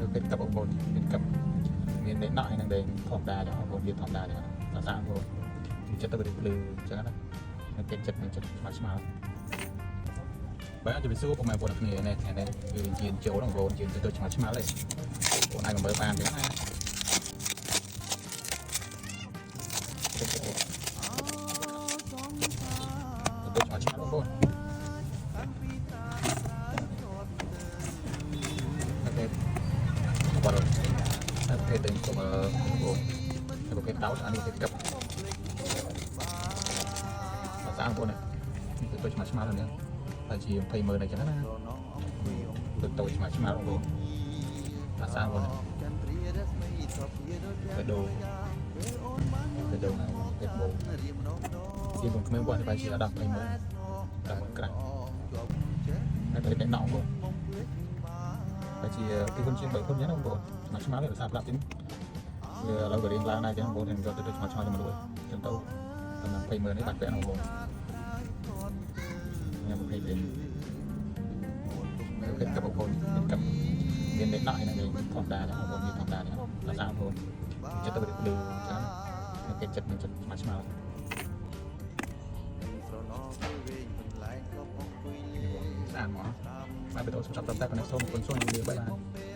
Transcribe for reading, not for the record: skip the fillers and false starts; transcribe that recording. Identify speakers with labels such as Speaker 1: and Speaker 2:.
Speaker 1: ប្រភេទកឹបបងប្អូនមានកឹបមានដេកណក់ហើយនឹងដេកធម្មតាចឹងបងប្អូនវាធម្មតាចឹងស្អាតបងប្អូនចិត្តទៅវាភ្លឺចឹងណានៅគេចិត្តមានចិត្តស្មើស្មើបាទជម្រាបសួរពុកម៉ែបងប្អូនគ្នានេះថ្ងៃនេះគឺជាចូលបងប្អូនជាទៅឆ្មាឆ្មាទេបងអាចមកមើលបានចឹងណាទៅឆ្មាឆ្មាបងប្អូនអូខេបាទប្រភេទដេកកុំបងប្អូនប្រភេទដោតអានេះប្រភេទកឹប ស្អាតបងប្អូននេះទៅឆ្មាឆ្មានេះហើយជា20ម៉ឺនអីចឹងណាទៅតូចឆ្មាឆ្មាបងប្អូនស្អាតបងប្អូនទៅដូទៅដូណាទៅបោជាបងក្មេងបងបែរជាដល់20ម៉ឺនដល់ម៉ឺនក្រាស់ហើយទៅណងបងបែរជាពីហ៊ុនជាង3ហ៊ុនចឹងណាបងប្អូនឆ្មាឆ្មានេះរសាប្លាប់ទីវាឥឡូវក៏រៀងឡើងដែរចឹងបងប្អូនយកទៅឆ្មាឆ្មាជាមួយចឹងទៅដល់20ម៉ឺននេះបាត់ពាក់បងប្អូនញ៉ាំប្រភេទវិញប្រភេទកបងប្អូនមានកមានដេកណក់ហើយនឹងធម្មតាចឹងបងប្អូនមានធម្មតាចឹងស្អាតបងប្អូនចិត្តទៅវាភ្លឺចឹងគេចិត្តមានចិត្តឆ្មាឆ្មាស្អាតហ្មងបាទវីដេអូសម្រាប់តែប៉ុណ្ណេះសូមអរគុណសូមជម្រាបលាបាយ។